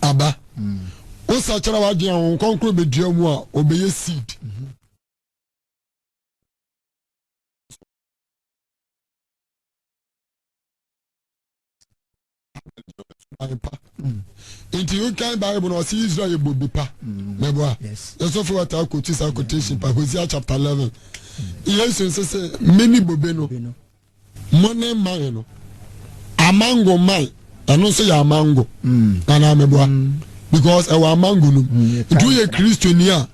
Aba. Wosakyera w'adwene a, Honhom Kronkron bɛdua mu a, ɔbɛyɛ seed. Pa nti wokan Bible no, ɔse Israel yɛ bobe pa. Mɛboa yɛsɔfo wata akɔtu saa quotation pa, Hosea chapter 11. Yesu nso sɛ mene bobe no, mo ne man no amango man. Ɛno nso yɛ amango anaa mɛboa? Because ɛwɔ amango no mu. Nti woyɛ Kristoni a,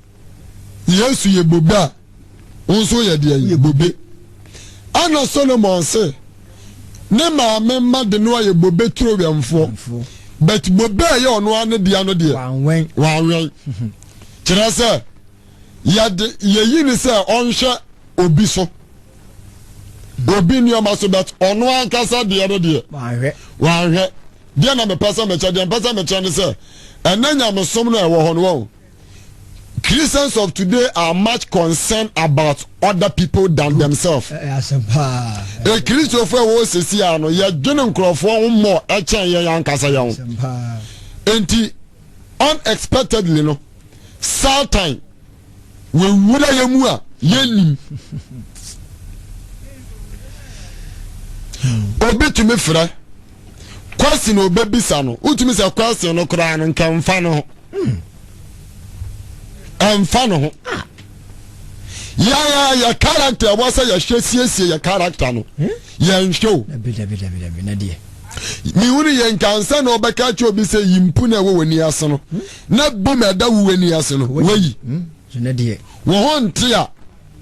Yesu yɛ bobe a, wo nso yɛ deɛ yɛ bobe. Ɛna Solomon se ne maame mma de no ayɛ bobe turo wɛmfoɔ, but bobe a ɛyɛ ɔno ara ne dea no deɛ wanwɛn. Kyerɛ sɛ yɛde yɛyi ne sɛ ɔnhwɛ obi so, obi nneɛma so, but ɔno ankasa deɛ no deɛ wanhwɛ. Deɛ na mepɛ sɛ mekyɛ, deɛ mpɛ sɛ mekyɛ ne sɛ ɛnɛ nyamesom no a ɛwɔ hɔ no, wɔn Christians of today are much concerned about other people than themselves. Ekristofo a ɛwɔ sisi a no, yɛdwene nkurɔfoɔ ho mmɔ ɛkyɛn yɛn ankasa yɛn ho. Nti unexpectedly no, Satan wewura yɛn mu a yɛnnim. Obi tumi frɛ question obebisa no, wotumi sɛ question no koraa no nka mfa no ho. Ɛmfa ne ho. Yɛn a yɛ character ɛwɔ sɛ yɛhwɛ siesie yɛ character no, yɛnhwɛ o. Mehunu yɛ nkansa na ɔbɛka kyerɛ obi sɛ yi mpu na ɛwɔ w'ani ase no, na bi ma ɛda wo w'ani ase no wayi. Wo ho nte a,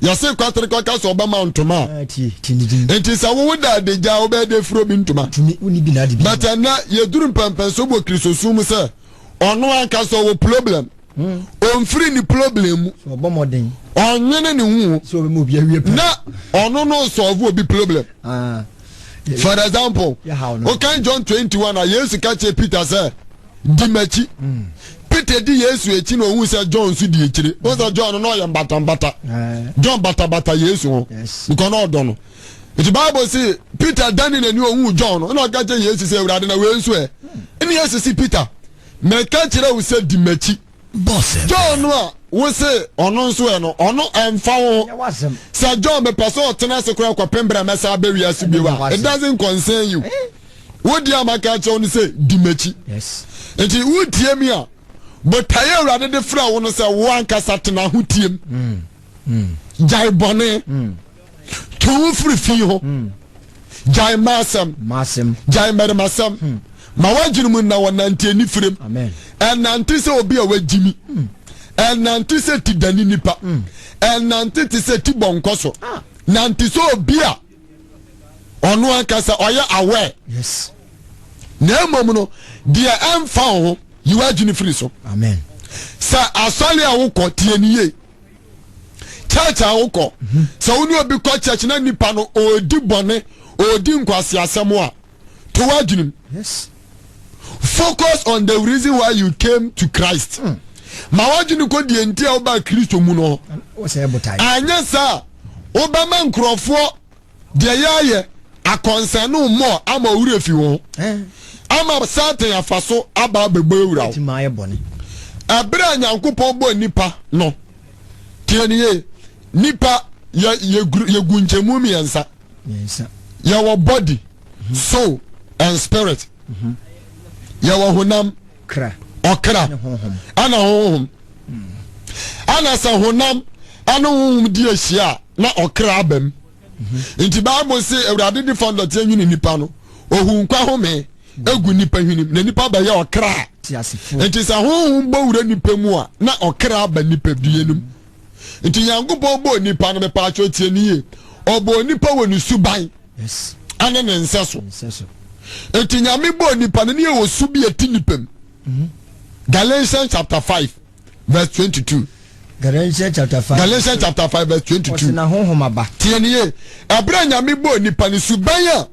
yɛse kwatere kɔka sɛ ɔbɛma ntoma a, nti sɛ wowo da adagya a, wobɛyɛ de afiri obi ntoma. But ɛnɛ yɛduru mpɛmpɛnso wɔ Kristosom mu sɛ ɔno ankasa ɔwɔ problem, ɔmfiri ne problem mu, ɔnwene ne ho na ɔno no solve obi problem. For example, wokan John 21 a, Yesu ka kyerɛ Peter sɛ di m'akyi. Peter di Yesu akyi na ohun sɛ John nso di akyire. Wɔn sɛ John no na ɔyɛ mbatambata. John batabata Yesu ho because na ɔdɔ no. Nti Bible si Peter dani n'ani ohun John no, ɛna ɔka kyerɛ Yesu sɛ, Awurade, na wei nso ɛ? Ɛna Yesu si Peter, mɛka kyerɛ wo sɛ di m'akyi. John no a wose ɔno nso ɛ no, ɔno ɛmfa wo ho. Sɛ John mepɛ sɛ ɔtena ase koraa kɔpem berɛ a mɛsa abɛ wiase bio a, it doesn't concern you. Wo deɛ a maka akyerɛ wo no sɛ di m'akyi. Nti wotie mi a, botaeɛ Awurade de frɛ wo no sɛ wo ankasa tena ho tiem. Gyae bɔne. Twe wo firi fi ho. Gyae mmaasɛm. Gyae mmarimasɛm. Ma w'adwene mu nna wɔ nante anifirem. Ɛnante sɛ obi a wagyimi. Ɛnante sɛ ti dani nipa. Ɛnante te sɛ ti bɔnkɔ so. Nante sɛ obi a ɔno ankasa ɔyɛ aware. Yes. Na mmom no, deɛ ɛmfa wo ho, yi w'adwene firi so. Amen. Sɛ asɔre a wokɔ, tie ne yie. Church a wokɔ, sɛ wo ne obi kɔ church na nipa no ɔredi bɔne, ɔredi nkwaseasɛm a, to w'adwene mu. Yes. Focus on the reason why you came to Christ. Ma w'adwene kɔ deɛ nti a wobaa Kristo mu no. Anyɛ saa, wobɛma nkurɔfoɔ deɛ yɛayɛ akɔnsɛn no mmɔ ama owura fi wo ho, ama Satan afa so aba abɛbɔ awura wo. Ɛberɛ a Nyankopɔn bɔɔ nipa no, tie ne yie, nipa yɛgu nkyɛmu mmiɛnsa. Yɛwɔ body, soul and spirit. Yɛwɔ honam, ɔkra, ɛna honhom. Ɛna sɛ honam ɛne honhom di ahyia a, na ɔkra aba mu. Nti Bible se Awurade de fam dɔteɛ nwene nipa no, ohu nkwa home egu nipa hwenem na nipa bɛyɛ ɔkra. Nti sɛ honhom bɔ wura nipa mu a, na ɔkra aba nipa dua no mu. Nti Nyankopɔn bɔɔ nipa no, mepaakyɛw tie ne yie, ɔbɔɔ nipa wɔ ne suban ɛne ne nsɛ so. Nti Nyame bɔɔ nipa no ne yɛ wɔ su bi ɛti nipa mu. Galatians chapter 5 verse 22. Galatians chapter 5. Galatians chapter 5 verse 22. Ɔsɛ na honhom aba. Tie ne yie. Ɛberɛ a Nyame bɔɔ nipa no, suban a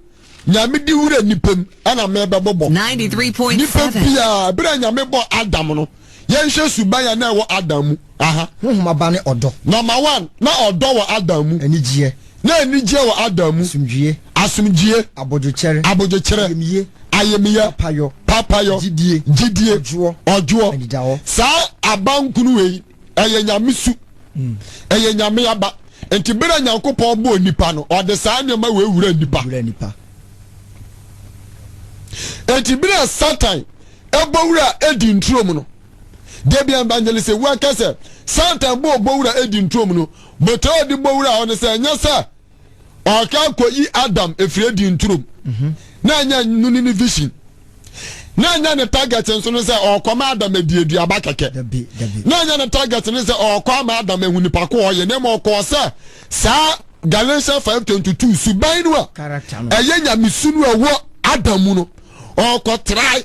Nyame de wura nipa mu ɛna mɛbɛbɔbɔ. 93.7. Nipa biara, ɛberɛ a Nyame bɔɔ Adam no, yɛnhwɛ suban a na ɛwɔ Adam mu. Aha. Honhom aba ne ɔdɔ. Number 1, na ɔdɔ wɔ Adam mu. Anigyeɛ. Na anigyeɛ wɔ Adam mu. Asomdwie. Asomdwie. Abodwokyɛre. Abodwokyerɛ. Ayamyie. Ayamyɛ. Papayɔ. Papayɔ. Gyidie. Gyidie. Ɔdwoɔ. Ɔdwoɔ. Anidahɔ. Saa aba nkunu wei, ɛyɛ Nyame su. Ɛyɛ Nyame aba. Nti bere a Nyankopɔn bɔɔ nipa no, ɔde saa nneɛma wei wura nipa. Wura nipa. Nti bere a Satan ɛbɔ wura Eden turo mu no, da bi evangelist Ewua ka sɛ Satan bɔ ɔbɔ wura Eden turo mu no, botae a ɔde bɔ wura hɔ no sɛ ɛnyɛ sɛ ɔka akɔyi Adam efiri Eden turo mu. Na ɛnyɛ no ne ne vision. Na ɛnyɛ ne target nso no sɛ ɔkɔma Adam adi aduaba kɛkɛ. Dabi, dabi. Na ɛnyɛ ne target ne sɛ ɔkɔ ama Adam ehu nipa ko ɔyɛ, na mmom ɔkɔɔ sɛ saa Galatians 5:22 suban no a Character no. ɛyɛ nyamesu no a ɛwɔ Adam mu no, ɔkɔ trae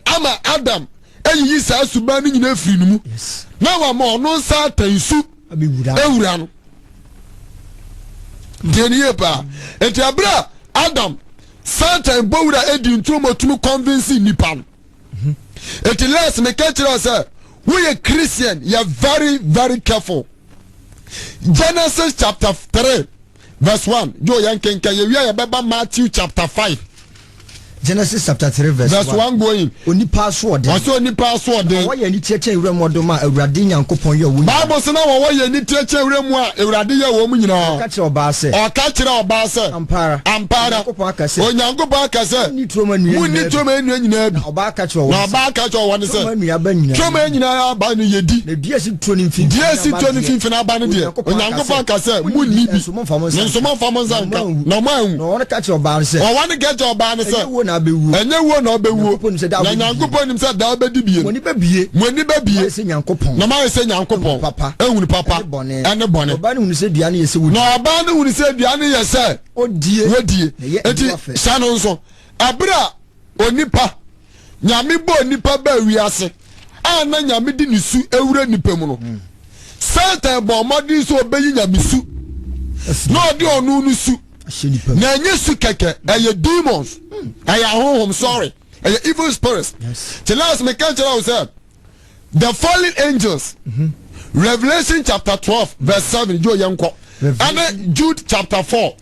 ama Adam eyiyi saa suban no nyinaa firi ne mu. Yes. Na wama ɔno nsa atan su Abɛwura. ewura no. Deɛ ne yie paa. Nti ɛberɛ a Adam Satan bɔ wura edi nturo mu otumi convince nipa no. Nti les meka kyerɛ wo sɛ woyɛ Christian, yɛ very very careful. Genesis chapter 3 verse 1. Yo yɛn kenkan yɛwia yɛbɛba Matthew chapter 5 Genesis chapter 3 verse verse 1. 1 going. Onipa asoɔden. Ɔsɛ onipa asoɔden. Wɔyɛ ani tiatia nwura mu ɔdom a Awurade Nyankopɔn yɛ wɔn nyinaa. Bible sɛ na wɔwɔ yɛn ani tiatia nwura mu a Awurade yɛ wɔn mu nyinaa. Ɔka kyerɛ ɔbaa sɛ. Ɔka kyerɛ ɔbaa sɛ. Ampa ara. Ampa ara. Onyankopɔn aka sɛ. Onyankopɔn aka sɛ. Munni turom nnua Munni nyinaa bi. turom nnua nyinaa bi. Na ɔbaa ka kyerɛ ɔwɔ Na no sɛ. ɔbaa ka kyerɛ ɔwɔ no sɛ. Turom nnua aba nyinaa. Turom nyinaa aba no yɛ di. Na dua si turo no mfimfini Dua si aba turo no deɛ, mfimfini aba no deɛ, Onyankopɔn aka sɛ, Munni bi. Nso momfa mo nsa Nso momfa mo nsa Na nka. mo anwu. Na mo anwu. Na ɔwɔ no ka kyerɛ ɔbaa no sɛ. Ɔwɔ no ka kyerɛ ɔbaa no sɛ. Ɛnyɛ wuo na abɛwuo. Ɛnyɛ wuo na ɔbɛwuo. Nyankopɔn nim sɛ da a Na wobɛdi bie. Nyankopɔn nim sɛ da wobɛdi bie no. Mo ani bɛbue. Mo ani bɛbue. Moayɛ sɛ Nyankopɔn. Na moayɛ sɛ Nyankopɔn. Ehunu papa. Ehunu papa. Ɛne bɔne. Ɛne bɔne. Na ɔbaa no hunu sɛ dua no yɛ sɛ wodie. Na ɔbaa no hunu sɛ dua no yɛ sɛ. Odie. Wodie. Na ɛyɛ Enti aniwa fɛ. hyɛ no nso, ɛberɛ a onipa, Nyame bɔɔ nipa baa wiase a na Nyame de ne su awura nipa mu no, Satan bɔɔ mmɔden sɛ ɔbɛyi Nyame su na ɔde ɔno no su. Ahyɛ nipa mu. Na ɛnyɛ su kɛkɛ, ɛyɛ demons, ɛyɛ ahonhom, sorry, ɛyɛ evil spirits. Yes. Te last meka kyerɛ wo sɛ, the fallen angels, Revelation chapter 12 verse 7, yo yɛnkɔ, ɛne Jude chapter 4.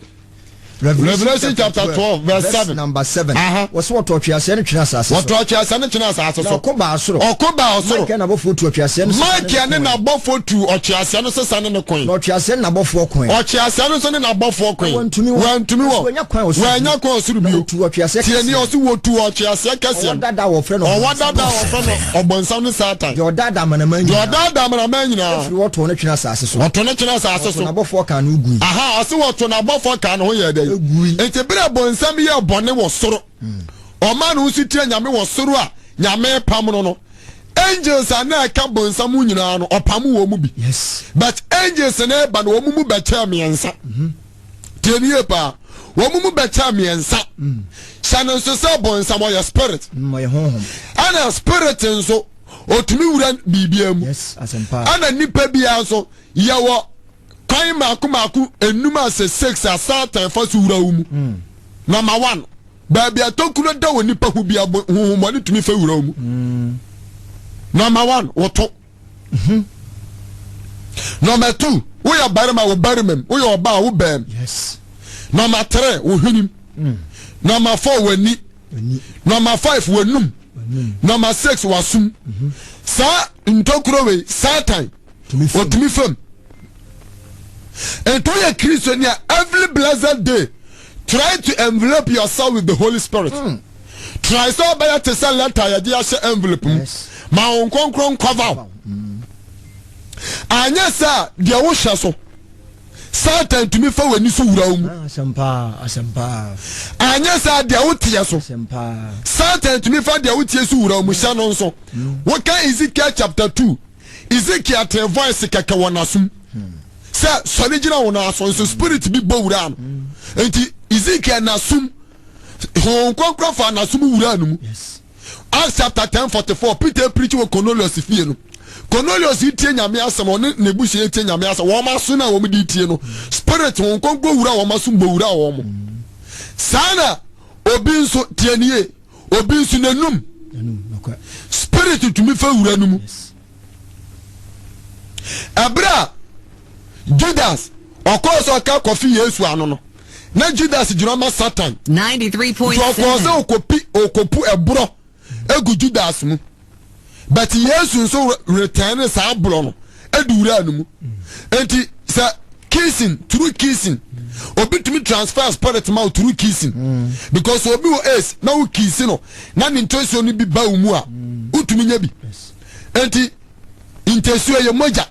Revelation chapter 12 verse 7. Number 7. Aha. Wɔsɛ wɔtɔ ɔtweaseɛ no twene asase so. Wɔtɔ ɔtweaseɛ no twene asase Na so. ɔko baa soro. Ɔko baa ɔsoro. Michael n'abɔfoɔ tu ɔtweaseɛ no sesa Michael ne ne koe. n'abɔfoɔ tu ɔtweaseɛ no sesa ne ne koe. Na ɔtweaseɛ ne n'abɔfoɔ koe. Ɔtweaseɛ no nso ne n'abɔfoɔ koe. Na wɔntumi wɔn. Wɔntumi wɔn. Nso wɔanya kwan wɔ soro Wɔanya bio. kwan wɔ soro Na bio. wɔtu ɔtweaseɛ Tie ni kɛseɛ. ɔso wɔtu ɔtweaseɛ kɛseɛ Ɔwɔ no. dada a wɔfrɛ no Ɔwɔ ɔbonsam dada a wɔfrɛ no ɔbonsam ne Satan. Deɛ ɔdaadaa amanaman Deɛ nyinaa. ɔdaadaa amanaman nyinaa. Ɛfiri wɔtoo no twene asase so. Wɔto no twene asase Wɔto so. n'abɔfoɔ kaa no gui. Aha, ɔse wɔto n'abɔfoɔ kaa ne ho yɛɛ dɛn? Egui. Nti berɛ a bonsam yɛɛ bɔne wɔ soro, ɔmaa ne ho so tia Nyame wɔ soro a Nyame pam no, angels a na ɛka bonsam ho nyinaa no, ɔpam wɔn mu bi. Yes. But angels no reba no, wɔn mu bɛkyɛɛ mmiɛnsa. Tie ne yie paa. Wɔn mu bɛkyɛɛ mmiɛnsa. Hyɛ no nso sɛ bonsam ɔyɛ spirit. Ɔyɛ honhom. Ɛna spirit nso, ɔtumi wura biribiara mu. Yes, asɛmpa. Ɛna nipa biara nso, yɛwɔ kwan mako mako enum a sɛ six a Satan fa so wura wo mu. Number one, baabi a tokuro da wɔ nipa ho bia honhommɔne tumi fa wura wo mu. Number one, woto. Number two, woyɛ barima wo barima mu, woyɛ ɔbaa wo bɛm. Yes. Number three, wo hwenem. Number four, w'ani. Number five, w'anum. Number six, w'asom. Saa ntokuro wei, Satan otumi fam. Nti woyɛ Kristoni a, every blessed day, try to envelope yourself with the Holy Spirit. Try sɛ ɔbɛyɛ te sɛ letter a yɛde ahyɛ envelope mu. Yes. Ma wo nkonkron cover wo. Anyɛ sɛ deɛ wohyɛ so, Satan tumi fa w'ani so wura wo mu. Ah, asɛmpa, asɛmpa, Anyɛ sɛ deɛ woteɛ so, asɛmpa. Satan tumi fa deɛ wotie so wura wo mu. Hyɛ no nso. Woka Ezekiel chapter 2, Ezekiel tee voice kɛkɛ wɔ n'asom sɛ sɔre gyina wo nan so, nso spirit bi bɔ wura no. Nti Ezekiel n'asom, Honhom Kronkron fa n'asom wura no mu. Yes. Acts chapter 10 44, Peter preach wɔ Cornelius fie no. Cornelius tie Nyame asɛm, ɔne n'abusua tie Nyame asɛm. Wɔn aso no a wɔn de tie no, spirit Honhom Kronkron wura wɔn asom bɔ wura wɔn. Saa na obi nso tie nie, obi nso n'anum N'anum, nokwa. spirit tumi fa wura no mu. Yes. Ɛberɛ a Judas ɔkɔɔ sɛ ɔka kɔfe Yesu ano no, Na Judas gyina ma Satan. Nti ɔkɔɔ sɛ ɔkɔpi ɔkɔpu ɛborɔ egu Judas mu. But Yesu nso retɛne saa borɔ no ɛde wuraa no mu. Nti sɛ kissing through kissing obi tumi transfer spirit ma wo through kissing mm. because obi wɔ AIDS na wo kiss no na ne ntɛsuo no bi ba wo mu a wotumi nya bi. Nti ntɛsuo yɛ mogya.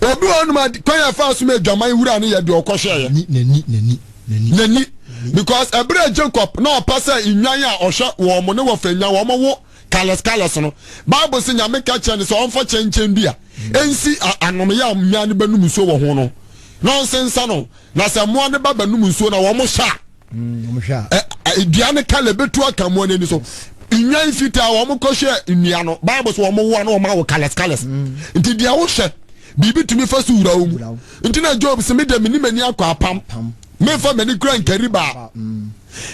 Obi wɔ hɔnom a kwan a ɛfa so ma adwaman wura no yɛ deɛ ɔkɔhwɛeɛ. N'ani, n'ani, n'ani. N'ani. Because ɛberɛ a Jacob na ɔpɛ sɛ nnwan a ɔhwɛ wɔn ne wɔfa nnwan wɔn wo colours colours no, Bible sɛ Nyame ka kyerɛ no sɛ ɔmfa kyɛnkyɛn dua nsi anomyɛ a nnwan no bɛnom nsuo wɔ ho no na ɔnsensa no, na sɛ mmoa no ba bɛnom nsuo na wɔn hyɛ a, Mm, dua no kala bɛtu aka mmoa no ani so. Nnwan fitaa wɔn kɔhwɛ nnua no, Bible so wɔn woa na wɔn awo colours colours. Mm. Nti deɛ wohwɛ biribi tumi fa so wura wo mu. Nti na Job sɛ me deɛ me ne m'ani akɔ apam, memfa m'ani kura nkari baa. Mm.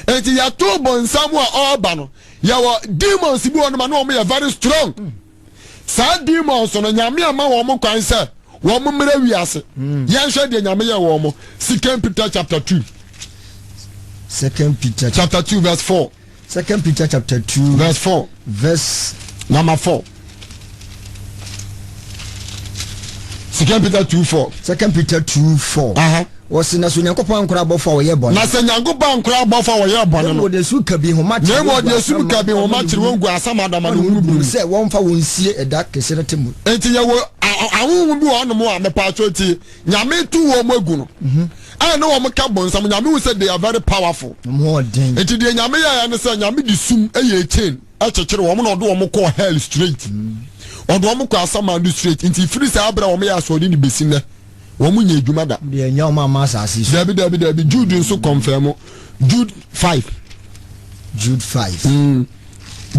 Nti yɛto bɔnsam a ɔreba no, yɛwɔ demons bi wɔ no ma na wɔn yɛ very strong. Mm. Saa demons no, Nyame ama wɔn kwan sɛ wɔn mmra wiase. Hmm. Yɛnhwɛ deɛ Nyame yɛ wɔn. Second Peter chapter 2. Second Peter chapter 2 verse 4. Second Peter chapter 2 verse 4. Verse number 4. Second Peter 2 4. Second Peter 2 4. Uh-huh. Wɔsi na sɛ Onyankopɔn ankora abɔfo a wɔyɛ bɔne. Na sɛ Nyankopɔn ankora abɔfo a wɔyɛ bɔne no. Na mmom ɔde esum kabii nhoma kyere wɔn gu esum kabii nhoma kyere wɔn gu asamando amanehunu bere mu. Sɛ wɔmfa wɔn nsie ɛda kɛse no atemmu. Enti yɛwɔ ahonhom bi wɔ hɔnom a mepaakyɛw tie, Nyame to wɔn agu no, a ne wɔn ka bonsam, Nyame hu sɛ they are very powerful. Enti deɛ Nyame yɛeɛ ne sɛ Nyame de sum yɛɛ chain kyekyere wɔn na ɔde wɔn kɔɔ hell straight. Ɔde wɔn kɔɔ asamando straight. Nti firi saa berɛ a wɔn yɛ asoɔden de besi nnɛ, wɔn nyɛ adwuma da. Deɛ ɛnyɛ wɔn ama asase so. Dabi dabi dabi Jude nso confirm Jude 5. Jude 5.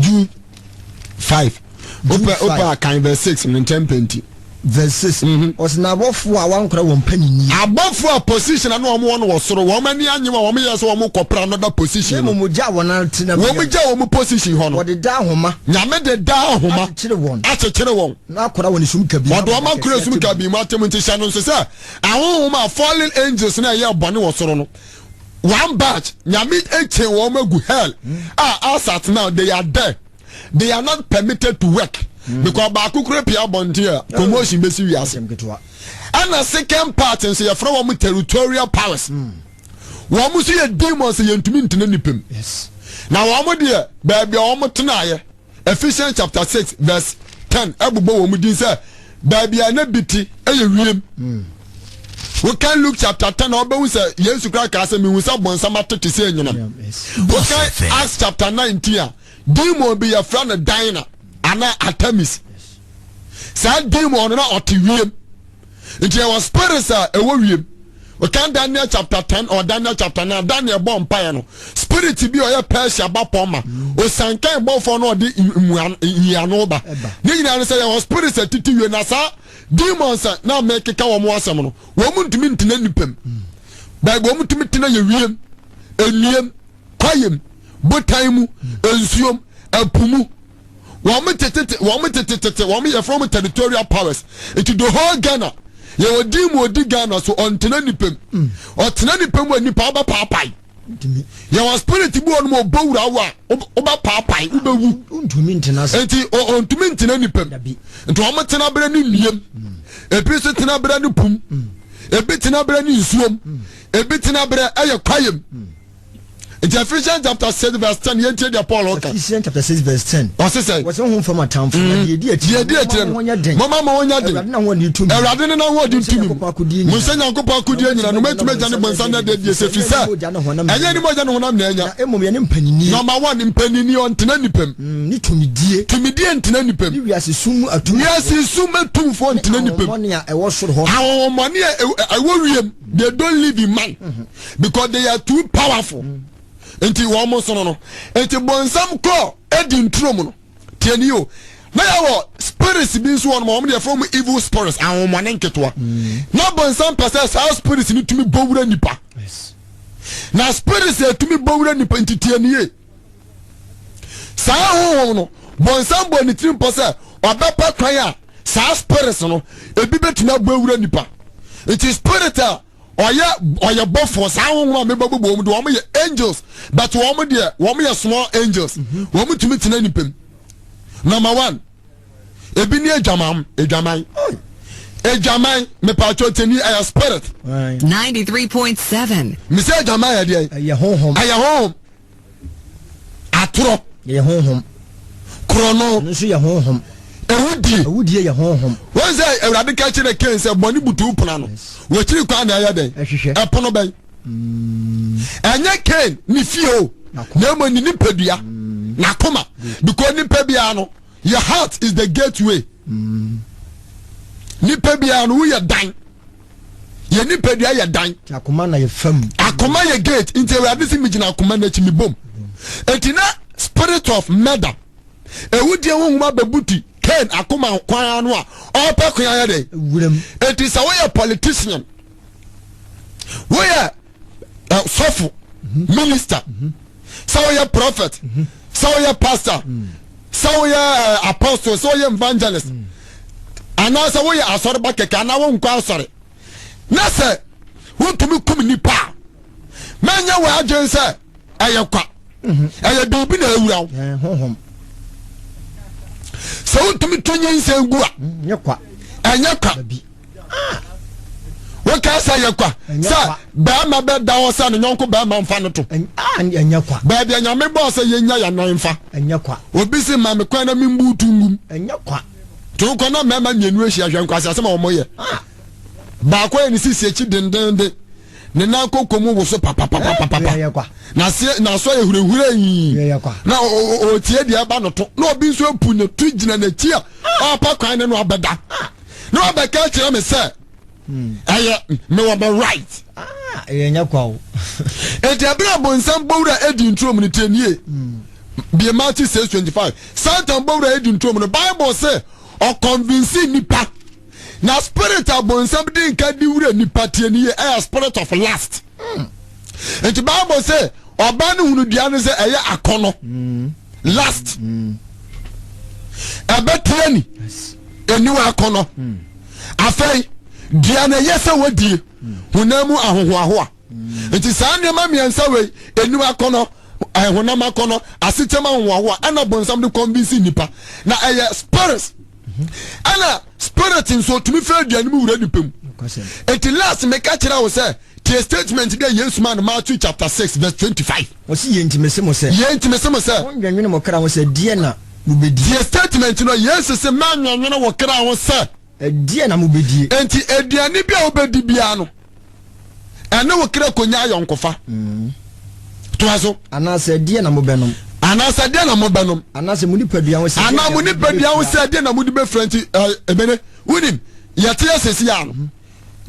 Jude 5. Wopɛ wopɛ akan verse 6 no ntɛm pɛ nti. Verse 6. Ɔsɛ na abɔfoɔ a wɔankora wɔn mpaninnie. Abɔfoɔ a position a na wɔn wɔ no wɔ soro, wɔn ani anye wɔn a wɔn yɛ sɛ wɔn kɔ pra another position no. Na mmom wɔgyaa wɔn ara tenabea. Wɔn gyaa wɔn position hɔ no. Wɔde daa ahoma. Nyame de daa ahoma. Akyekyere wɔn. Akyekyere wɔn. Na akora wɔn esum kabii mu. Ɔde wɔn akora esum kabii mu atem nti hyɛ no nso sɛ ahonhom a fallen angels na ɛyɛ bɔne wɔ soro no one batch Nyame ekyen wɔn agu hell a as at now they are there they are not permitted to work because baako kura pia abɔnten a commotion besi wiase. Ɛna second part nso yɛfrɛ wɔn territorial powers. Wɔn nso yɛ demons yɛntumi ntena nipa mu. Na wɔn deɛ baabi a wɔn tenaeɛ Ephesians chapter 6 verse 10 ɛbobɔ wɔn din sɛ baabi a na bi te ɛyɛ wiem. Wokan Luke chapter 10 a wobɛhu sɛ Yesu koraa kaa sɛ mehu sɛ bɔnsam atete sɛ anyinam. Wokan Acts chapter 19 a demon bi yɛfrɛ no Dinah anaa Artemis. Saa demon no na ɔte wiem. Nti ɛwɔ spirits a ɛwɔ wiem. Wokan Daniel chapter 10 or Daniel chapter 9, Daniel bɔ mpaeɛ no, spirit bi a ɔyɛ Persia bapɔmma, osankan bɔfoɔ no ɔde nyiano ba. Ne nyinaa no sɛ yɛwɔ spirits a titi wie na saa demons a na mekeka wɔn asɛm no, wɔn ntumi ntena nipa mu. Baabi wɔn tumi tena yɛ wiem, nnuam, kwaeɛm, botan mu, nsuom, ɛpo mu. Wɔn tetete wɔn tetetete wɔn yɛ from territorial powers. Nti the whole Ghana yɛwɔ din mu odi Ghana so ɔntena nipa mu. Ɔtena nipa mu a nipa ɔbɛpaapae. Yɛwɔ spirit bi wɔ no mu ɔbɔ wura wo a wobɛpaapae wobɛwu. Nti ɔntumi ntena nipa mu. Nti wɔn tena berɛ ne nnuam. Ebi nso tena berɛ ne pum. Ebi tena berɛ ne nsuom. Ebi tena berɛ ɛyɛ kwaeɛm. Nti Ephesians chapter 6 verse 10 yɛn tie deɛ Paul ɔka. Ephesians chapter 6 verse 10. Ɔse sɛ. Wɔsɛ honhom fam atamfo na deɛ edi akyire. Deɛ edi akyire no. Moma mo ho nyɛ den. Awurade n'ahoɔden tumi. Awurade ne n'ahoɔden tumi mu. Mo nhyɛ Nyankopɔn akodie nyina no mɛtumi agya ne bɔnsa na ɛde adie sɛ fi sɛ ɛnyɛ ne mogya ne honam na anya. Na mmom yɛne mpaninnie. Number one, mpaninnie ɔntena nipa mu. Ne tumidie. Tumidie ntena nipa mu. Ne wiase sum mu atumfoɔ. Wiase sum atumfoɔ ntena nipa mu. Ne ahonhommɔne a ɛwɔ soro hɔ. Ahonhommɔne a ɛwɔ wiem. They don't live in man. Because they are too powerful. Nti wɔn mo sono no. Nti bonsam kɔ edi nturo mu no. Tie ni o. Na yɛ wɔ spirits bi nso wɔn wɔn deɛ fɔm evil spirits ahomɔne nketewa. Na bonsam pɛ sɛ saa spirits ni tumi bɔ wura nipa. Na spirits a etumi bɔ wura nipa nti tie ni ye. Saa honhom no bonsam bɔ ne tirim pɔ sɛ ɔbɛpɛ kwan a saa spirits no ebi betumi abɔ wura nipa. Nti spirit a. ɔyɛ ɔyɛ bɔfoɔ. Saa honhom a mebɛbobɔ wɔn de, wɔn yɛ angels, but wɔn deɛ wɔn yɛ small angels. Wɔn tumi tena nipa mu. Number one, ebi ni adwamam, adwaman, adwaman. Mepatwa tani, ɛyɛ spirit. 93.7. Mesɛ adwaman yɛ deɛ? Ɛyɛ honhom. Ɛyɛ honhom. Atorɔ. Ɛyɛ honhom. Korɔno. Ɛno nso yɛ honhom. Ewudie. Awudie yɛ honhom. Wɔn sɛ Awurade ka kyerɛ Kain sɛ bɔne butu pono ano, wɔkyiri kwan na ɛyɛ dɛn? Ɛhwehwɛ. Ɛpono bɛn? Ɛnyɛ Kain ne fie o, na mmom ne nipadua, n'akoma, because nipa biara no, your heart is the gateway. Nipa biara no, woyɛ dan, yɛ nipadua yɛ dan. Akoma na yɛ fam. Akoma yɛ gate. Nti Awurade si mi gyina akoma n'akyi mi bom. Eti na spirit of murder, ewudie honhom abɛbuti Cain akoma kwan ano a ɔpɛ kwan ayɛ dɛ. Wuram. Eti sɛ woyɛ politician, woyɛ sɔfo, minister, sɛ woyɛ prophet, sɛ woyɛ pastor, sɛ woyɛ apostle, sɛ woyɛ evangelist, anaasɛ woyɛ asɔreba kɛkɛ anaa wonkɔ asɔre, na sɛ wontumi kum nipa a, mɛnyɛ wɔ adwene sɛ ɛyɛ kwa, ɛyɛ biribi na awura wo. Honhom. Sɛ wontumi to nyinsɛn gu a, nyɛ kwa. Ɛnyɛ kwa. Dabi. Woka sɛ yɛ kwa. Ɛnyɛ sɛ kwa. Bɛrima bɛda hɔ sɛ ne nyɔnko bɛrima mfa no to. Ɛnyɛ kwa. Baabi a Nyame bɔɔ sɛ yɛnya yɛnan mfa. Ɛnyɛ kwa. Obi se ma me kwan na membu to ngum. Ɛnyɛ kwa. To nkɔ na mmarima mmienu ahyia, hwɛ nkwasi asɛm a wɔyɛ. Baako yɛ ne sisi akyi dendenden, ne nan koko mu woso papapapapa. Ɛyɛ kwa. N'aseɛ n'aso ayɛ hurehure yi. Ɛyɛ kwa. Na ɔtie deɛ ɛba no to, na obi nso apu ne to gyina n'akyi a ɔrepɛ kwan ne no abɛda. Na wabɛka kyerɛ me sɛ ɛyɛ mewɔ me right. Ah, ɛyɛ nyɛ kwa o. Enti ɛberɛ a bonsam bɔwura edi nturom no, tie nie. Bie Matthew 6:25. Satan bɔwura edi nturom no, Bible sɛ ɔconvince nipa. Na spirit a bonsam di nka di wura nipa, tie nie, ɛyɛ spirit of lust. Nti Bible sɛ ɔbaa no hunu dua no sɛ ɛyɛ akɔnɔ. Lust. Ɛbɛteɛ ni. Eniwa akɔnɔ. Afei dua no ɛyɛ sɛ wɔdie honam mu ahohoahoa. Nti saa nneɛma mmiɛnsa wei, eniwa akɔnɔ, honam akɔnɔ, asekyɛm ahohoahoa, ɛna bonsam de convince nipa. Na ɛyɛ spirit. Ɛna spirit nso otumi fɛ aduane mu wura nipa mu. Nti last meka kyerɛ wo sɛ tie statement bi a Yesu maa no, Matthew chapter 6 verse 25. Wɔsi yɛn nti mese mo sɛ. Yɛn nti mese mo sɛ. Monnwennwene mo kra ho sɛ deɛ na mobɛdie. Tie statement no, Yesu se mannwennwene wo kra ho sɛ. Ɛdeɛ na mobɛdie. Nti aduane bi a wobɛdi biara no, ɛne wo kra konya ayɔnkofa. Toa so. Anaasɛ deɛ na mobɛnom. Anaasɛ deɛ na mobɛnom. Anaasɛ mo nipadua ho sɛ. Anaa mo nipadua ho sɛ deɛ na mode bɛfira. Nti ebene wonim yɛte yɛ sɛsi a no,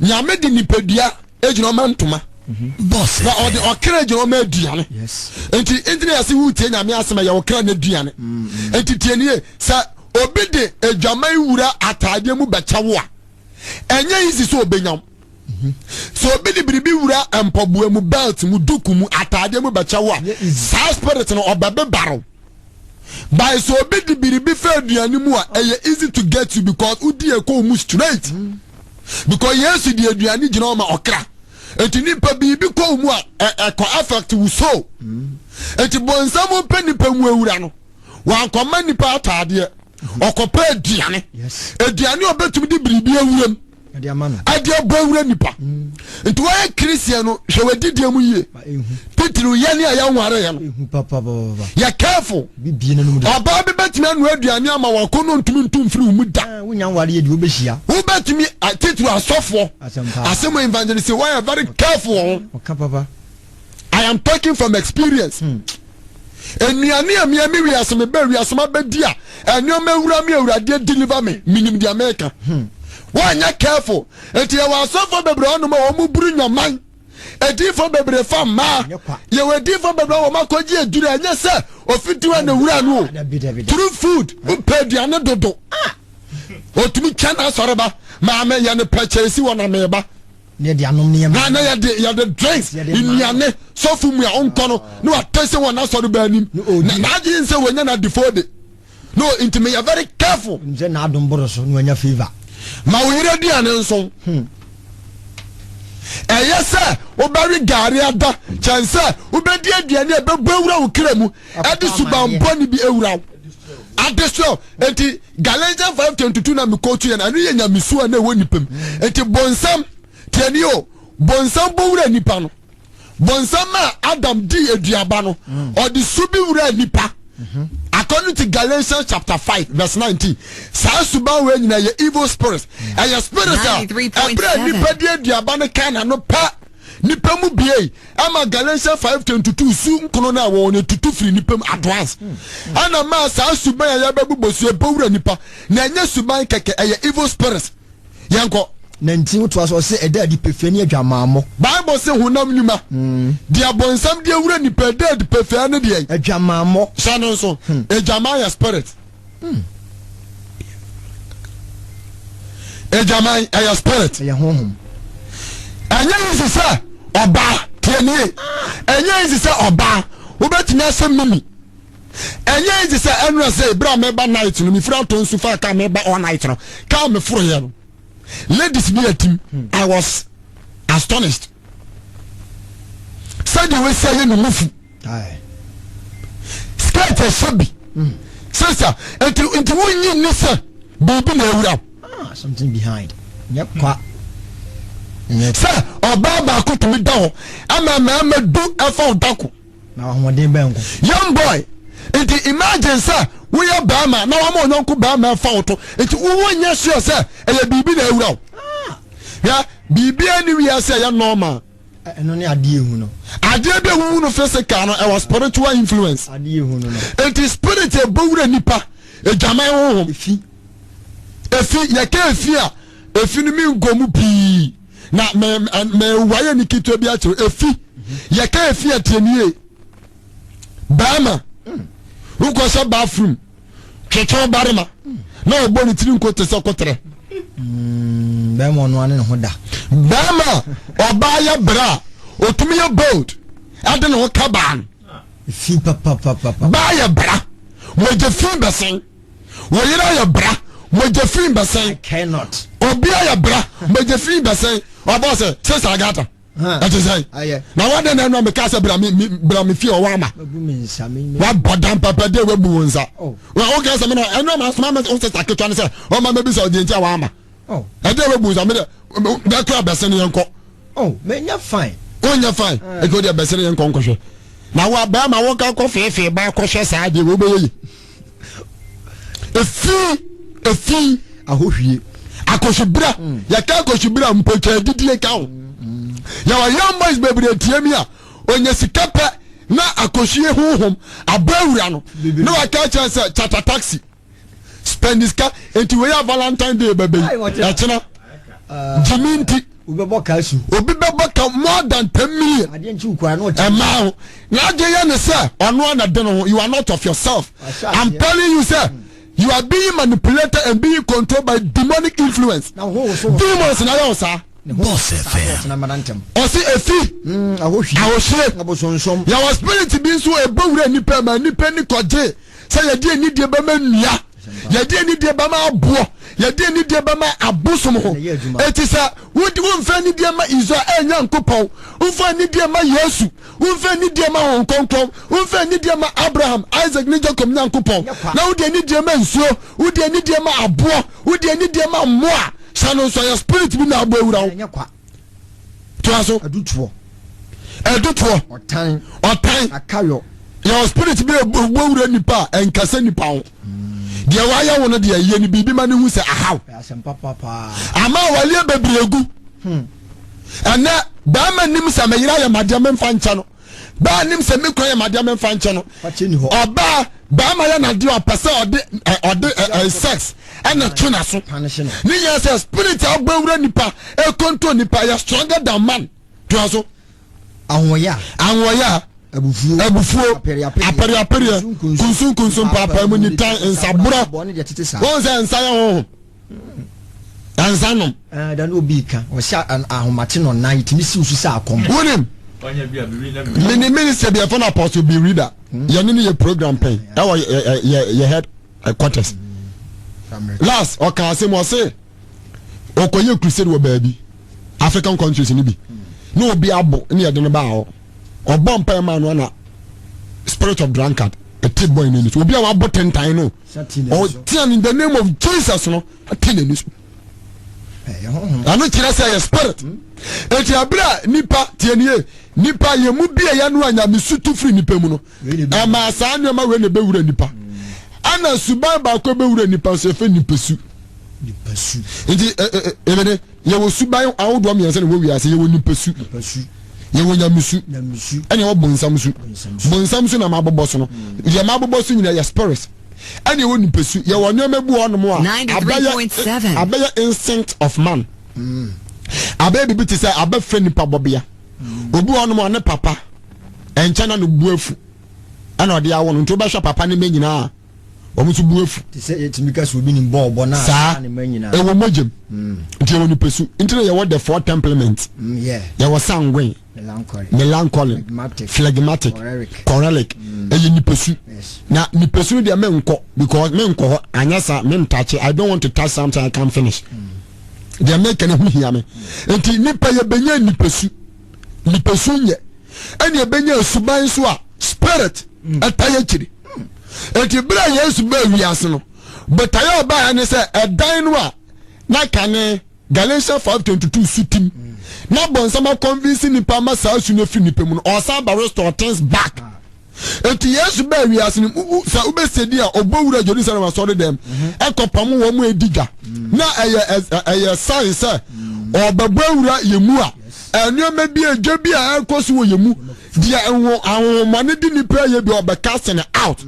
Nyame de nipadua gyina ɔma ntoma na ɔde ɔkra gyina ɔma aduane. Nti na yɛse wotie Nyame asɛm, ɛyɛ ɔkra no aduane. Nti tie nie, sɛ obi de adwaman wura ataadeɛ mu bɛkyɛ wo a, ɛnyɛ easy sɛ ɔbɛnya wo. Sɛ obi de biribi wura mpaboa mu, belt mu, duku mu, ataadeɛ mu bɛkyɛ wo a, saa spirit no ɔbɛbebare wo. By sɛ obi de biribi fɛ aduane mu a, ɛyɛ easy to get you because wodi ɛkɔ mu straight, because Yesu de aduane gyina ɔma ɔkra. Eti nipa biribi kɔ mu a, ɛkɔ affect wo soul. Eti bɔnsam mpɛ nipa mu awura no, wankɔma nipa ataadeɛ, ɔkɔpɛ aduane, aduane a ɔbɛtumi de biribi awuram ɛde abɔ awura nipa. Nti wɔyɛ Christian no, hwɛ w'adidie mu yie, titiriw yɛne a yɛnware yɛ no, yɛ careful. Ɔbaa bi bɛtumi anoa aduane ama wakɔ no, ntumi ntu mfiri wo mu da. Wobɛtumi, titiriw asɔfoɔ asɛm, evangelist, wɔyɛ very careful wɔ ho. I am talking from experience. Nnuane a mea me wiase me bɛ wiase ma bɛdi a, nneɛma awura me, Awurade deliver me, menim deɛ meka. Wɔnyɛ careful. Nti yɛwɔ asɔfoɔ bebree ɔnom a wɔn buru nyaman, ediifo bebree fa mmaa, yɛwɔ ediifo bebree a wɔn akɔgye aduru. Ɛnyɛ sɛ ofitiwa na wura no o, through food. Wopɛ aduane dodo, otumi twɛn n'asɔreba maame yɛ ne pɛkyɛ esi wɔ na meba. Na na yɛde drinks, nnuane, sɔfo mu a ɔnkɔ no na watɛ sɛ wɔn asɔre baa anim na n'agye nsɛ wɔnya na defo de no. Nti meyɛ very careful. Sɛ n'adom boro so na wanya favour. Ma wo yere aduane nso. Ɛyɛ sɛ wobɛwe gari ada kyɛn sɛ wobɛdi aduane a ɛbɛbɔ awura wo kra mu ɛde suban bɔne bi awura wo. Adesoa. Enti Galatians 5:22 na mekɔtu yɛ no, ɛno yɛ nyamesu a na ɛwɔ nipa mu. Enti bonsam, tie nie o, bonsam bɔ wura nipa no. Bonsam a Adam dii aduaba no, ɔde su bi wuraa nipa. According to Galatians chapter 5 verse 19, saa suban wei nyinaa yɛ evil spirits. Ɛyɛ spirits a ɛberɛ a nipa di aduaba no kaa n'ano pɛ, nipa mu biei ɛma Galatians 5:22 su nkono no a wɔwɔ no tutu firi nipa mu at once. Ɛna maa saa suban a yɛbɛbobɔ su ɛbɔ wura nipa na ɛnyɛ suban kɛkɛ, ɛyɛ evil spirits. Yɛnkɔ. Na nti wotoa so ɔse ɛda adi pefee ne adwamammɔ. Bible se honam nnwuma. Deɛ bonsam de awura nipa ɛda adi pefee ne deɛn? Adwamammɔ. Hyɛ no nso. Adwaman yɛ spirit. Adwaman ɛyɛ spirit. Ɛyɛ honhom. Ɛnyɛ easy sɛ ɔbaa, tie nie, ɛnyɛ easy sɛ ɔbaa wobɛtumi ahyɛ mimi. Ɛnyɛ easy sɛ ɛnora sɛ ebere a meba night no mefiri atɔ nsu fa kaa meba all night no kaa meforoyɛ no ladies bi atim. I was astonished sɛdeɛ wɔasi ayɛ ne mufu skirt ɛhyɛ bi sisa nti nti wonyi nni sɛ biribi na awura. Ah, something behind. Nyɛ kwa. Sɛ ɔbaa baako tumi da hɔ ama mmarima du ɛfa ɔdako. Na ahoɔden bɛn nko. Young boy, nti imagine sɛ woyɛ barima na wama ɔyɔnko barima ɛfa wo to, nti wowɔ nyɛ sure sɛ ɛyɛ biribi na awura wo. Hwɛ, biribiara ni wiase a ɛyɛ normal. Ɛno ne adeɛ ehu no. Adeɛ bi a wohu no physical no, ɛwɔ spiritual influence. Adeɛ ehu no no. Nti spirit ɛbɔ wura nipa, adwaman honhom. Efi. Efi, yɛka efi a, efi no mi nkɔ mu pii. Na me me wayɛ ne ketewa bi akyerɛ efi. Yɛka efi a tie nie. Bɛrima, wokɔhyɛ bathroom, twetwe barima na ɔbɔ ne tiri nko te sɛ koterɛ. Bɛrima ɔno ane ne ho da. Bɛrima ɔbaa yɛ brɛ a otumi yɛ bold ɛde ne ho ka baa no. Fi papapapa. Baa yɛ bra, mogya fi bɛsɛn. Wo yere ayɛ bra, mogya fi bɛsɛn. I cannot. Obi ayɛ bra, mogya fi bɛsɛn. Ɔbɔ sɛ sɛ Agata. Ɛte sɛ na wadɛn na ɛnu a meka sɛ bra me bra me fie ɔwɔ ama. Wabɔ dan papa de wabu wo nsa. Woka sɛ me na ɛnu a masoma me wo sista ketewa no sɛ ɔma mɛbisa ɔdeɛ nti a wama. Ɛdeɛ wabu nsa me dɛ bɛkora bɛsɛn yɛn kɔ. Oh, menyɛ fine. Wonyɛ fine. Ɛti wo deɛ bɛsɛn yɛn kɔ nkɔhwɛ. Na wo bɛrima woka kɔ feefee ba kɔhwɛ saa deɛ wobɛyɛ yi. Efi efi. Ahohwie. Akɔhwibira. Yɛka akɔhwibira mpotwa adidie ka ho. Yɛwɔ young boys bebree tie mi a onya sika pɛ na akɔhwie honhom abɔ awura no na waka kyerɛ sɛ chata taxi spend sika nti wei a Valentine day bɛbɛ yi ɛkyena gyimi nti obi bɛbɔ ka more than 10 million ɛmaa ho na agye yɛ ne sɛ ɔno ana de ne ho. You are not of yourself. I'm telling you sɛ you are being manipulated and being controlled by demonic influence. Demons na yɛ wo saa. Boss FM. Ɔsi efi ahohwie. Yɛwɔ spirit bi nso ɛbɔ wura nipa ma nipa ni kɔgye sɛ yɛde anidie bɛma nnua, yɛde anidie bɛma aboɔ, yɛde anidie bɛma abosom ho. Eti sɛ wodi womfa anidie ma Israel ɛnya nkopɔn, womfa anidie ma Yesu, womfa anidie ma Honhom Kronkron, womfa anidie ma Abraham, Isaac ne Jacob Nyankopɔn, na wode anidie ma nsuo, wode anidie ma aboɔ, wode anidie ma mmoa, hyɛ no nso ɛyɛ spirit bi na abɔ awura wo. Toa so. Adutoɔ. Adutoɔ. Ɔtan. Ɔtan. Akayɔ. Yɛwɔ spirit bi a ɛbɔ wura nipa a ɛnkasa nipa ho. Deɛ wayɛ wo no deɛ yɛ no biribi ma no hu sɛ ahaw. Ama awaleɛ bebree gu. Ɛnɛ bɛrima nim sɛ me yere ayɛ madeɛ memfa nkyɛ no. Baa nim sɛ me kwan yɛ madeɛ memfa nkyɛ no. Ɔbaa bɛrima yɛ nadeɛ ɔpɛ sɛ ɔde ɔde sex ɛna twe n'aso. Ne nyɛ sɛ spirit a ɔbɔ wura nipa ɛkonto nipa yɛ stronger than man. Toa so. Ahoɔya. Ahoɔya. Abufuo. Abufuo. Apereapereɛ. Kunsunkunsun mpaapaemu nitan nsaborɔ. Wɔn sɛ nsa yɛ honhom. Nsa nom. Da no obi ka ɔhyɛ ahomakye na ɔnan tumi siw so sɛ akɔm. Wonim. Mini minister bi ɛfɔ no Apostle Bill Reader. Yɛne no yɛ program pɛn ɛwɔ yɛ yɛ head quarters. Last ɔka asɛm ɔse ɔkɔyɛ crusade wɔ baabi African countries ni bi. Na obi abo ne yɛde no baa hɔ. Ɔbɔ mpae maa no na spirit of drunkard ɛte boy n'ani so. Obi a wabɔ tentan no. Ɔtea no in the name of Jesus no ɛte n'ani so. Ɛno kyerɛ sɛ ɛyɛ spirit. Eti abere a nipa tie nie nipa yɛ mu bi a yɛn no a nyamesu tu firi nipa mu no ɛma saa nneɛma wei na ɛbɛwura nipa. Ɛna suban baako ɛbɛwura nipa nso yɛfɛ nipa su. Nti ebene yɛwɔ suban ahodoɔ mmiɛnsa na ɛwɔ wiase yɛwɔ nipa su yɛwɔ nyamesu ɛna ɛwɔ bonsam su. Bonsam su na mabobɔ so no deɛ mabobɔ so nyinaa yɛ spirit. Ɛna ɛwɔ nipa su yɛwɔ nneɛma bi wɔ hɔnom a abɛyɛ abɛyɛ instinct of man. Abɛyɛ biribi te sɛ abɛfrɛ nipa bɔbea. Obi wɔ hɔnom a ne papa ɛnkyɛn na no bu afu ɛna ɔde awo no nti wobɛhwɛ papa ne mma nyinaa wɔn nso bu afu. Te sɛ yɛtumi ka sɛ obi nim bɔɔl bɔ na saa ne mma nyinaa. Ɛwɔ mogyam nti yɛwɔ nipa su nti na yɛwɔ the four temperaments. Yɛwɔ sanguine, melancholy, phlegmatic, choleric. Ɛyɛ nipa su. Na nipa su no deɛ menkɔ because menkɔ hɔ anyɛ saa mentache. I don't want to touch something I can't finish. Deɛ meka no ho hia me. Nti nipa yɛbɛnya nipa su. Nipa su nyɛ ɛne ɛbɛnya suban so a spirit ɛta yɛ kyiri. Nti berɛ a Yesu baa wiase no botaeɛ a ɔbaeɛ ne sɛ ɛdan no a na kane Galatians 5:22 su tim na bɔnsam akɔnvinsi nipa ama saa su no afiri nipa mu no ɔsan ba restore things back. Nti Yesu baa wiase no sɛ wobɛsɛ di a ɔbɔ wura Jerusalem asɔre dɛm ɛkɔpam wɔn mu edi dwa na ɛyɛ ɛyɛ sign sɛ ɔbɛbɔ awura yɛ mu a nneɛma bi edwa bi a ɛkɔ so wɔ yɛ mu deɛ ɛho ahohommɔne de nipa yɛ bi ɔbɛka sene out.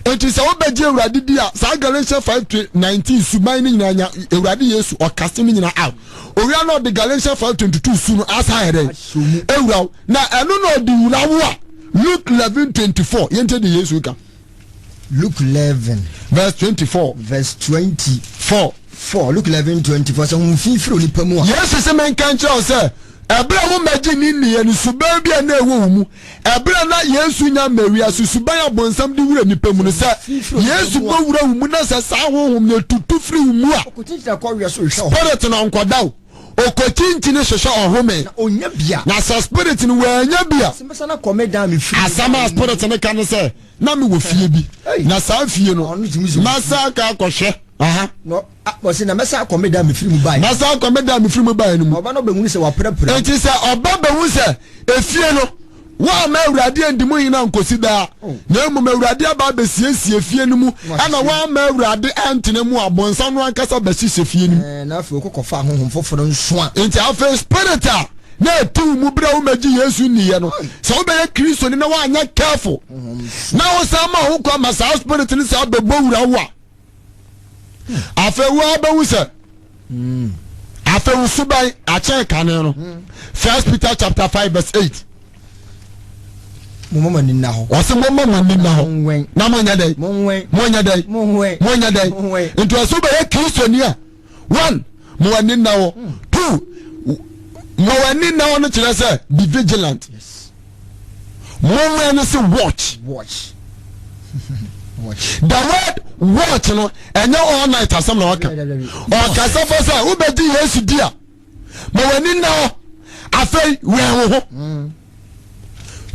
Nti sɛ wobɛgye Awurade di a saa Galatians 5:19 suban no nyinaa nya Awurade Yesu ɔkase no nyinaa out. Owia na ɔde Galatians 5:22 su no asa ayɛ dɛn ewura wo na ɛno na ɔde wura wo a Luke 11:24 yɛntie de Yesu ka. Luke 11 verse 24 verse 24 4 Luke 11:24 sɛ honhom fi firi onipa mu a. Yesu sɛ menka nkyerɛ wo sɛ ɛberɛ a wommɛgye ne nniɛ no suban bi a na ɛwɔ wo mu ɛberɛ a na Yesu nya mma wiase suban a bonsam de wura nipa mu no sɛ Yesu bɔ wura wo mu na sɛ saa honhom no etutu firi wo mu a spirit no ɔnkɔda wo ɔkɔkyinkyini hwehwɛ ɔhome na sɛ spirit no wanya bi a asɛm a spirit no ka ne sɛ na mewɔ fie bi na saa fie no mɛsan akɔ akɔhwɛ. Ɔse na mɛsan akɔ me dan mefiri mu baeɛ. Mɛsan akɔ me dan mefiri mu baeɛ no mu. Ɔba no bɛhunu sɛ waprapra. Enti sɛ ɔba bɛhu sɛ efie no wɔamma Awurade andi mu hene ankosi daa, na mmom Awurade aba abɛsiesie fie no mu, ɛna wɔamma Awurade antena mu a, bonsam no ankasa bɛhyehyɛ fie no mu. Na afei ɔkɔ kɔfaa honhom foforɔ nso a. Enti afei spirit a na ɛte wo mu berɛ a womɛgye Yesu nniiɛ no, sɛ wobɛyɛ Kristoni na woanyɛ careful na wosan ma wo ho kwan ma saa spirit no saa bɛbɔ wura wo a, afei wo ara bɛhu sɛ afei wo suban akyɛn kane no. First Peter chapter 5 verse 8. Momma mo ani nna hɔ. Ɔsɛ momma mo ani nna hɔ. Na monyɛ dɛn? Monyɛ dɛn? Monyɛ dɛn? Nti ɔsɛ wobɛyɛ Kristoni a, one, ma w'ani nna hɔ. Two, ma w'ani nna hɔ no kyerɛ sɛ be vigilant. Monwɛn no sɛ watch. Watch. The word watch no ɛnyɛ all night asɛm na ɔka. Ɔkasa fa sɛ wobɛgye Yesu di a, ma w'ani nna hɔ. Afei wɛn wo ho.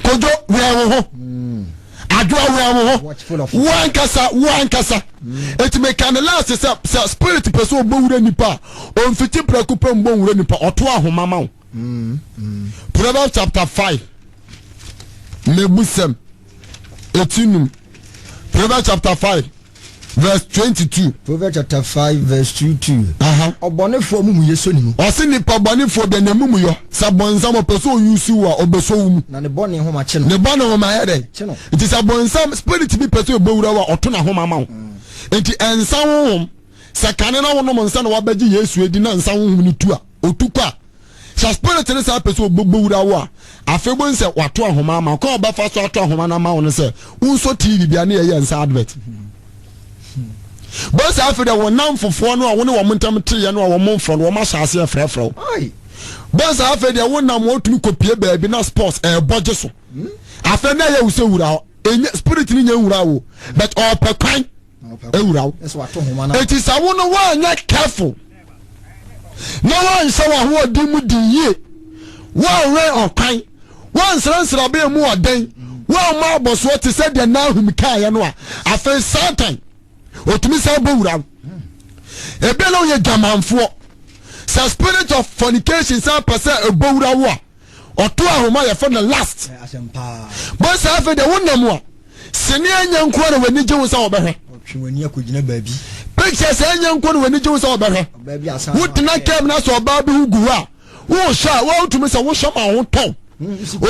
Kojo wɛn wo ho. Adwoa wɛn wo ho. Wo ankasa wo ankasa. Eti meka ne last sɛ sɛ spirit pɛ sɛ ɔbɔ wura nipa a, ɔmfiti prɛko pɛ mbɔ nwura nipa, ɔto ahoma ma wo. Proverbs chapter 5 Mebusɛm eti num. Proverbs chapter 5 verse 22. Proverbs chapter 5 verse 22. Ɔbɔnefoɔ amumuyɛ sɔ ne mu. Ɔse nipa bɔnefoɔ deɛ n'amumuyɔ sɛ bɔnsam ɔpɛ sɛ ɔyusu wo a ɔbɛsɔ wo mu. Na ne bɔne homa kye no. Ne bɔne homa yɛ dɛn? Kye no. Nti sɛ bɔnsam spirit bi pɛ sɛ ɔbɔ wura wo a ɔto n'ahoma ma wo. Nti ɛnsa honhom sɛ kane na wonom nsa na wabɛgye Yesu adi na nsa honhom no tu a ɔtu kɔ a sɛ spirit no saa pɛ sɛ ɔbɛbɔ wura wo a afei bohu sɛ wato ahoma ama wo. Kwan a ɔbɛfa so ato ahoma no ama wo no sɛ wonsɔ TV bia ne yɛyɛ nsa advert. Bohu sɛ afei deɛ wo nnamfofoɔ no a wo ne wɔn ntam teeɛ no a wɔn mfrɛ no wɔn ahyɛ aseɛ frɛfrɛ wo. Bohu sɛ afei deɛ wonam wɔtumi kɔpie baabi na sports ɛrebɔ gye so. Afei na ɛyɛ wo sɛ wura hɔ. Ɛnyɛ spirit no nyɛ nwura wo but ɔpɛ kwan awura wo. Eti sɛ wo no woanyɛ careful na woanhyɛ w'ahoɔden mu den yie. Woanwɛn ɔkwan, woansrɛnsrɛ abɛn mu ɔden, woammɔ abɔsoɔ te sɛ deɛ Nahum kaeɛ no a, afei Satan ɔtumi san bɔ wura wo. Ebia na woyɛ dwamanfoɔ. Sɛ spirit of fornication san pɛ sɛ ɛbɔ wura wo a, ɔto ahoma yɛfrɛ no last. Bɔ saa afei deɛ wonam a, sini ɛnyɛ nko na w'ani gye ho sɛ wɔbɛhwɛ. Pictures ɛnyɛ nko na w'ani gye ho sɛ wɔbɛhwɛ. Wotena kaa mu na sɛ ɔbaa bi ho gu hɔ a, wohwɛ a wotumi sɛ wohwɛ ma ho tɔn.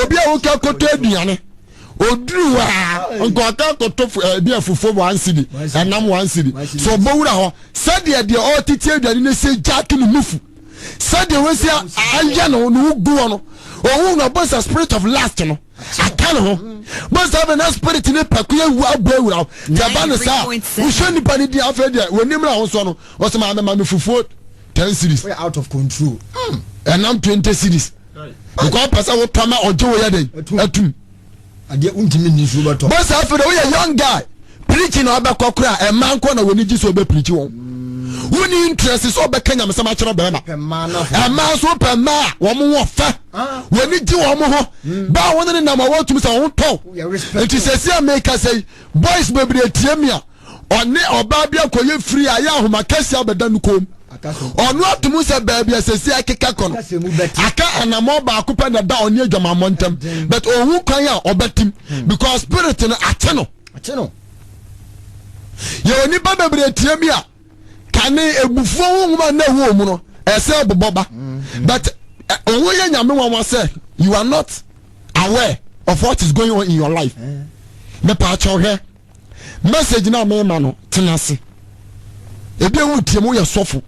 Obi a woka kɔtɔ aduane oduru hɔ a nka ɔka kɔtɔ ebi a fufuo one cedi ɛnam one cedi so ɔbɔwura hɔ sɛdeɛ deɛ ɔretete aduane no sɛ gyaake ne nufu sɛdeɛ wɔsi ayɛ no na wogu hɔ no ohun na ɔbɔ sɛ spirit of lust no aka ne ho bɔ sɛ afei na spirit ne pɛko ewu abɔ awura wo deɛ ɛba no saa wohwɛ nipa no di afei deɛ wɔnim na ahosuo no wɔsɛ maame maame fufuo ten series out of control ɛnam 20 series because ɔpɛ sɛ wotɔ ma ɔgye wo yɛ dɛn atum adeɛ wontumi nni nsuo bɛtɔ bɔ saa afei deɛ woyɛ young guy preaching na ɔbɛkɔ kora ɛma nkɔ na wɔni gye sɛ ɔbɛ preach wɔn wonni interest sɛ ɔbɛka nyamesɛm akyerɛ bɛrima ɛma nso pɛ mmaa a wɔn wɔ fɛ wɔni gye wɔn ho baa wɔn ne nam a wɔtumi sɛ wɔn tɔw nti sɛ si a meka sɛ boys bebree tie mi a ɔne ɔbaa bi akɔyɛ firi a yɛ ahoma kɛseɛ abɛda no kɔn mu ɔno atom sɛ baabi a sɛsi akeka kɔ no aka anammɔ baako pɛ na ɛda ɔne adwamammɔ ntam but ɔhu kwan a ɔbɛtim hmm. because spirit no akye no yɛwɔ nnipa bebree tie mi a kane ebufuo honhom a na ɛwɔ mu no ɛsɛ ɛbobɔ ba hmm. but ɔho yɛ nyame nwanwa sɛ you are not aware of what is going on in your life mepaakyɛw hwɛ Message no a mema no, tena ase. Ebi a wotie mu yɛ sɔfo.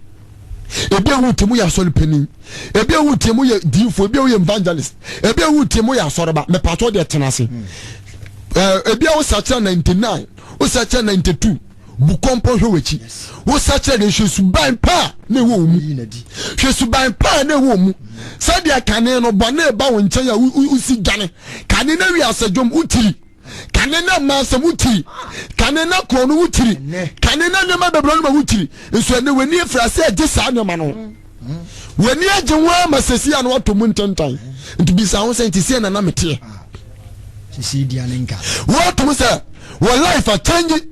Ebi a wotie mu yɛ asɔre panin. Ebi a wotie mu yɛ diifo. Ebi a woyɛ evangelist. Ebi a wotie mu yɛ asɔreba. Mepatɔ deɛ tena ase. Hmm. Eh, ebi a wosakyera 99, wosakyera 92 bu kɔmpɔ hwɛ w'akyi. Wosakyera deɛ hwɛ suban pa a na ɛwɔ wo mu. Hwɛ suban pa a na ɛwɔ wo mu. Sɛdeɛ kane no bɔne ba wo nkyɛn a wosi dwane. Kane na wiase dwom wotiri. Kane na mmaa asɛm wotiri. Kane na korɔn no wotiri. Kane na nneɛma bebree no ma wotiri. Nso ɛnɛ w'ani afiri ase agye saa nneɛma no ho. W'ani agye ho ara ma sɛsi a na watɔ mu ntentan. Nti bisa ho sɛ nti sɛ na na meteɛ. Woatom sɛ wɔ life akyɛngye.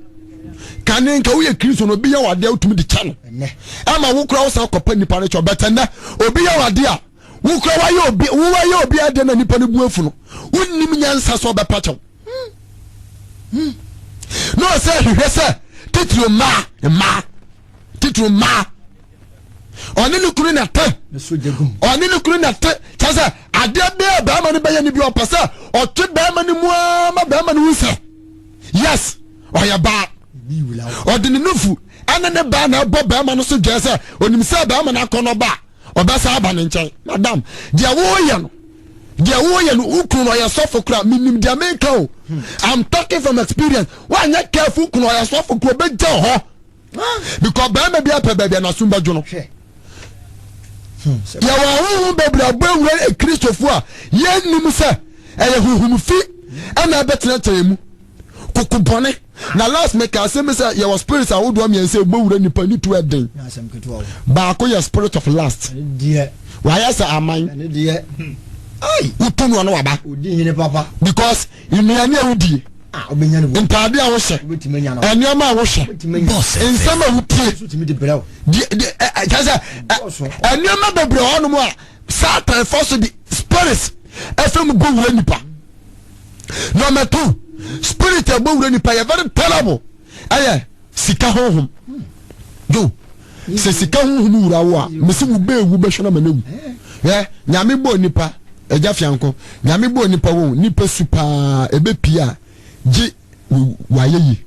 Kane nka woyɛ Kristo no obi yɛ w'adeɛ wotumi de kyɛ no. Ama wo koraa wo san kɔpa nipa no kyɛw. Bɛtɛ nnɛ obi yɛ w'adeɛ a Wo kura wayɛ obi wo wayɛ obi adeɛ na nipa no bu afu no wonnim nyansa sɛ ɔbɛpa kyɛw na ɔsɛ hwehwɛ sɛ titiri mmaa mmaa titiri mmaa ɔne ne kunu na te ɔne ne kunu na te kyɛ sɛ adeɛ bɛɛ bɛrima no bɛyɛ no bi ɔpɛ sɛ ɔtwe bɛrima no mu ara ma bɛrima no hu sɛ yes ɔyɛ baa ɔde ne nufu ɛne ne baa na ɛbɔ bɛrima no so dwɛ sɛ onim sɛ bɛrima no akɔnɔ baa ɔbɛsa aba ne nkyɛn. Madam, deɛ woyɛ no, deɛ woyɛ no, wo kunu no ɔyɛ sɔfo kora, menim deɛ meka o. I'm talking from experience. Woanyɛ careful kunu ɔyɛ sɔfo kora, ɔbɛgya hɔ. Because bɛrima bi apɛ baabi a n'asom bɛdwo no. Yɛwɔ ahonhom bebree abɔ awura Kristofo a yɛnnim sɛ ɛyɛ honhom fi ɛna ɛbɛtenatena mu. Koko bɔne. Na last meka asɛm bi sɛ yɛwɔ spirits ahodoɔ mmiɛnsa ɛbɔ wura nipa ne tu ɛden. Baako yɛ spirit of lust. Wayɛ sɛ aman. Wotu no ɔno waba. Because nnuane a wodie, ah, ntaade a wohyɛ, nneɛma a wohyɛ, nsɛm a wotie, kyɛ sɛ nneɛma bebree hɔnom a Satan fa so de spirits ɛfɛ mu bɔ wura nipa. Number two, spirit ɛbɔ wura nipa yɛ very terrible. Ɛyɛ sika honhom. Yo, sɛ sika honhom wura wo a, mesi wo bɛɛ wu bɛhwɛ na ma ne wu. Yɛ nyame bɔ nipa, ɛgya fianko. Nyame bɔ nipa wo, nipa su paa ɛbɛ pie a gye wayɛ yie.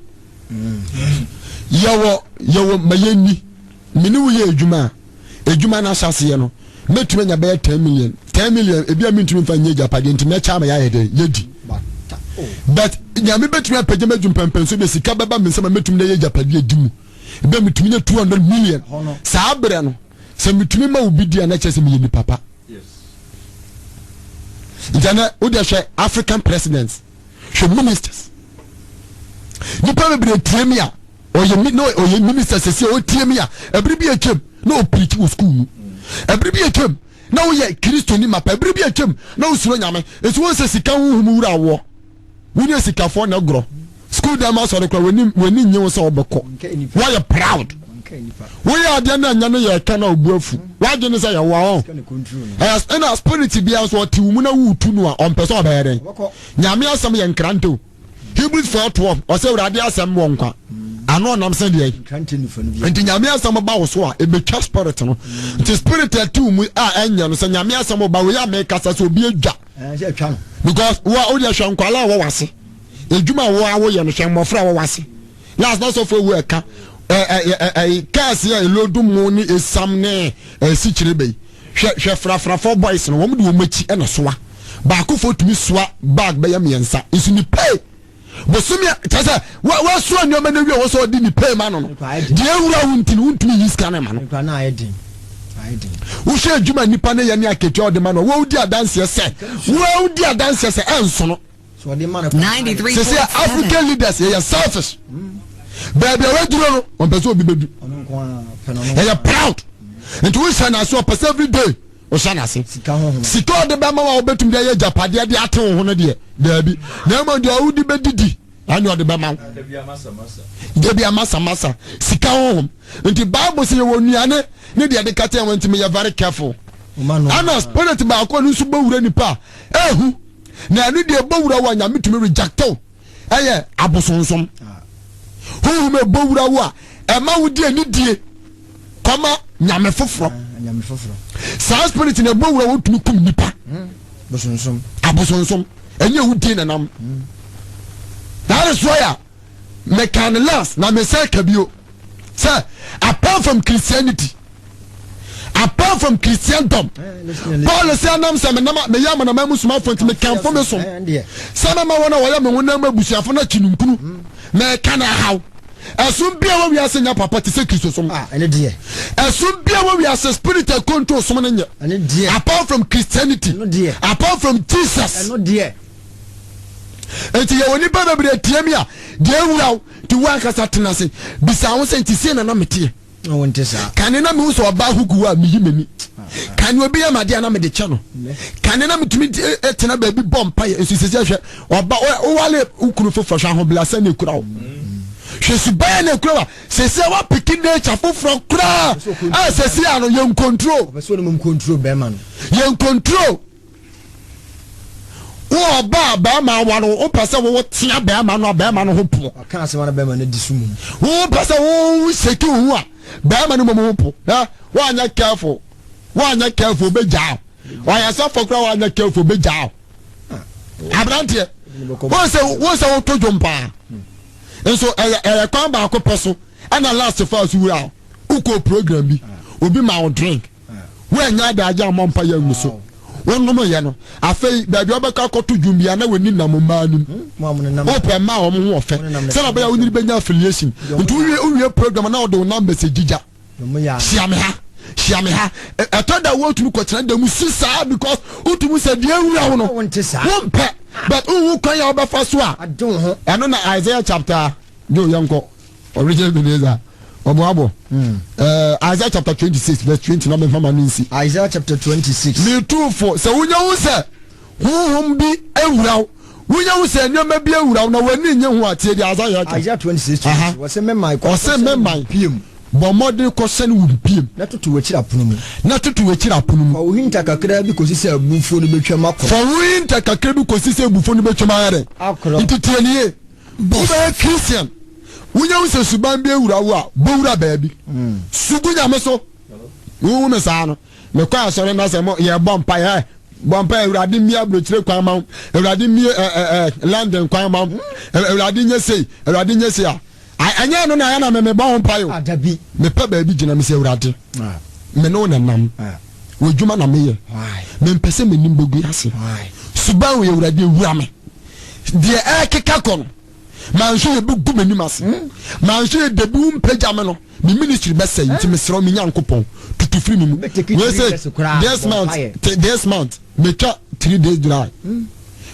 Yɛwɔ yɛwɔ ma yɛnni. Me ne wo yɛ adwuma a, adwuma no ahyɛaseɛ no, mɛtumi anya bɛyɛ 10 million. 10 million, ebi a mentumi mfa nyɛ agyapadeɛ nti mɛkyɛ ama yɛayɛ dɛn? Yɛdi. But Nyame bɛtumi apagya me adwu mpɛmpɛnso bi a sika bɛba me nsam a mɛtumi de ayɛ agyapadeɛ adi mu. Ebi a metumi nya 200 million. Saa berɛ no, sɛ metumi ma obi di a na kyerɛ sɛ meyɛ nipa pa. Nti ɛnɛ, wodeɛ hwɛ African presidents, hwɛ ministers. Nipa bebree tie me a, ɔyɛ mi na ɔyɛ minister sɛsi a ɔtie mi a ɛbere bi atwam na ɔpirikyi wɔ sukuu mu ɛbere bi atwam. na woyɛ Kristoni mapa, bere bi atwam na wosuro Nyame, nso wohu sɛ sika honhom wura woɔ. Wo ne asikafoɔ na ɛgorɔ. Sukuu dan mu asɔre koraa w'ani w'ani nnye ho sɛ wobɛkɔ. Woayɛ proud. Woyɛ adeɛ na ɛnyɛ no yɛ ɛka na obu afu. W'adwene ne sɛ yɛ woa ɔn. Ɛyɛ ɛna spirit biara nso ɔte wo mu na woretu no a ɔmpɛ sɛ ɔbɛyɛ dɛn. Nyame asɛm yɛ nkrante o. Hebrews 4:12 ɔsɛ Awurade asɛm wɔ nkwa. Ano ɔnam sɛ deɛ. Nti Nyame asɛm ba wo so a ɛbɛtwa spirit no. Nti spirit ɛte wo mu a ɛnyɛ no sɛ Nyame asɛm ba wei a mekasa sɛ obi adwa. Because wo a wodeɛ hwɛ nkwalaa a wɔwɔ ase. Edwuma a wo a woyɛ no hwɛ mmɔfra a wɔwɔ ase. Last na sɔfo ewu ɛka ɛɛ cars a elodu mu ne esam ne ɛsikyire bɛyi. Hwɛ hwɛ frafrafo boys no wɔn de wɔn akyi ɛna soa. Baakofo tumi soa bag bɛyɛ mmiɛnsa. Nso ne pay bosome a kyerɛ sɛ wasoa nneɛma no awie wɔ sɛ ɔde ne pay ma no no deɛ ewura wo nti no wontumi yi sika no ma no. Wohwɛ adwuma nipa no yɛ ne akatua ɔde ma no wɔwodi adanseɛ sɛ wɔwodi adanseɛ sɛ ɛnsono. Sɛsɛ African leaders yɛyɛ selfish. Baabi a waduro no ɔmpɛ sɛ obi bɛdu. Yɛyɛ proud. Nti wohyɛ no ase ɔpɛ sɛ every day wohyɛ no ase. Sika ɔde bɛma wa wobɛtumi de ayɛ agyapadeɛ de ate wo ho no deɛ daabi. Na mmom deɛ wode bɛdidi ɛne ɔde bɛma wo. Dabi amasamasa sika honhom. Nti Bible sɛ yɛwɔ nnuane ne deɛ de kata yɛn ho nti meyɛ very careful. Ɛna spirit baako no nso bɛwura nipa a ɛhu. Na ɛno deɛ ɛbɔ wura wo a Nyame tumi reject wo. Ɛyɛ abosonsom. Honhom ɛbɔ wura wo a ɛma wo di anidie kɔma nyame foforɔ. Saa spirit na ɛbɔ wura wo tumi kum nipa. Abosonsom. Ɛnyɛ wo die nanam. That is why a meka no last na mesan ka bio sɛ apart from Christianity apart from Christendom Paul sɛ anam sɛ menam meyɛ amanaman mu somafoɔ nti mekamfo me som sɛ mɛma wɔn a wɔyɛ me honam abusuafo no akyi ninkunu mɛka no ahaw ɛsom bia wɔ wiase nyɛ papa te sɛ Kristosom ɛsom bia wɔ wiase spirit control som no nyɛ apart from Christianity apart from Jesus Enti yɛwɔ nnipa bebree tie mi a deɛ awura wo nti wo ankasa tena ase bisa ho sɛ nti sei na na meteɛ. Kane na mehu sɛ ɔbaa ho gu a meyi m'ani. Kane obi yɛ m'adeɛ a na mede kyɛ no. Kane na metumi eh, tena baabi bɔ mpaeɛ nso sisi hwɛ ɔba wowale wo kunu foforɔ hwɛ ahobrɛasɛ na ekura wo. Hwɛ suban na ekura wa sisi a wapeke nature foforɔ koraa a sisi a no yɛn control. Yɛn control. Wo ɔbaa a bɛrima aware wo, wopɛ sɛ wo tea bɛrima no a bɛrima no ho po. Ɔka asɛm a na bɛrima no di so mmom. Wo pɛ sɛ wo seki wo ho a bɛrima no mmom ho po. Hɛ, woanyɛ careful, woanyɛ careful obɛgyaa wo. Ɔyɛ sɔfo koraa woanyɛ careful obɛgyaa wo. Aberanteɛ, wo sɛ wo sɛ woto dwom paa. Nso ɛyɛ ɛyɛ kwan baako pɛ so ɛna last fa so wura wo. Wokɔ program bi, obi ma wo drink. Woannya adagye ammɔ mpaeɛ angu so. Wonomeeɛ no, afei baabi a wobɛkɔ akɔto dwom biara na w'ani nam mmaa no mu. Wopɛ mmaa a wɔn ho wɔ fɛ sɛdeɛ ɛbɛyɛ a wo ne no bɛnya affiliation. Nti wowie wowie program na wode wo numbers agyigya. Hyia me ha, hyia me ha. Ɛtɔ da wotumi kɔtena da mu su saa because wotumi sɛ deɛ awura wo no wompɛ but wohu kwan a wobɛfa so a ɛno na Isaiah chapter yo yɛnkɔ. Original Ebenezer ɔboabɔ. Mm. Isaiah chapter 26 verse 20 na mɛmfa ma no nsi. Isaiah chapter 26. Metu fo sɛ wonya hu sɛ honhom bi awura wo, wonya hu sɛ nneɛma bi awura wo na w'ani nye ho a tie deɛ Isaiah ka. Isaiah 26 20. Wɔsɛ mɛman kɔ. Ɔsɛ mɛman. Piem. Bɔ mmɔden kɔhyɛne wo mpiem. Na toto w'akyiri apono mu. Na toto w'akyiri apono mu. Fa wo hinta kakraa bi kɔsi sɛ abufuo no bɛtwam akorɔ. Fa wo hinta kakra bi kɔsi sɛ abufuo no bɛtwam ayɛ dɛn? Akorɔ. Nti tie nie. Wobɛyɛ Christian, wonya hu sɛ suban bi awura wo a, bɔ wura baabi. Su gu Nyame so. Wohu me saa no, mekɔ asɔre na sɛ mo yɛbɔ mpaeɛ, ɛ, bɔ mpaeɛ, Awurade mmie aburokyire kwan ma wo, Awurade mmie ɛ, ɛ, ɛ, London kwan ma wo, Awurade nyɛ sei, Awurade nyɛ sei a, ɛnyɛ ɛno na ɛyɛ na me mebɔ ho mpaeɛ o. Mepɛ baabi gyina, mesɛ Awurade, me ne wo na nam, w'adwuma na meyɛ, mempɛ sɛ m'anim bɛgu ase. Suban wei Awurade awura me. Deɛ ɛrekeka kɔ no, manhwɛ yɛ bɛgu m'anim ase. Manhwɛ yɛ dabi wo mpagya me no, me ministry bɛsɛe. Nti mesrɛ wo, me Nyankopɔn, tutu firi me mu. Wei sɛ, this month, this month, metwa 3 days dry.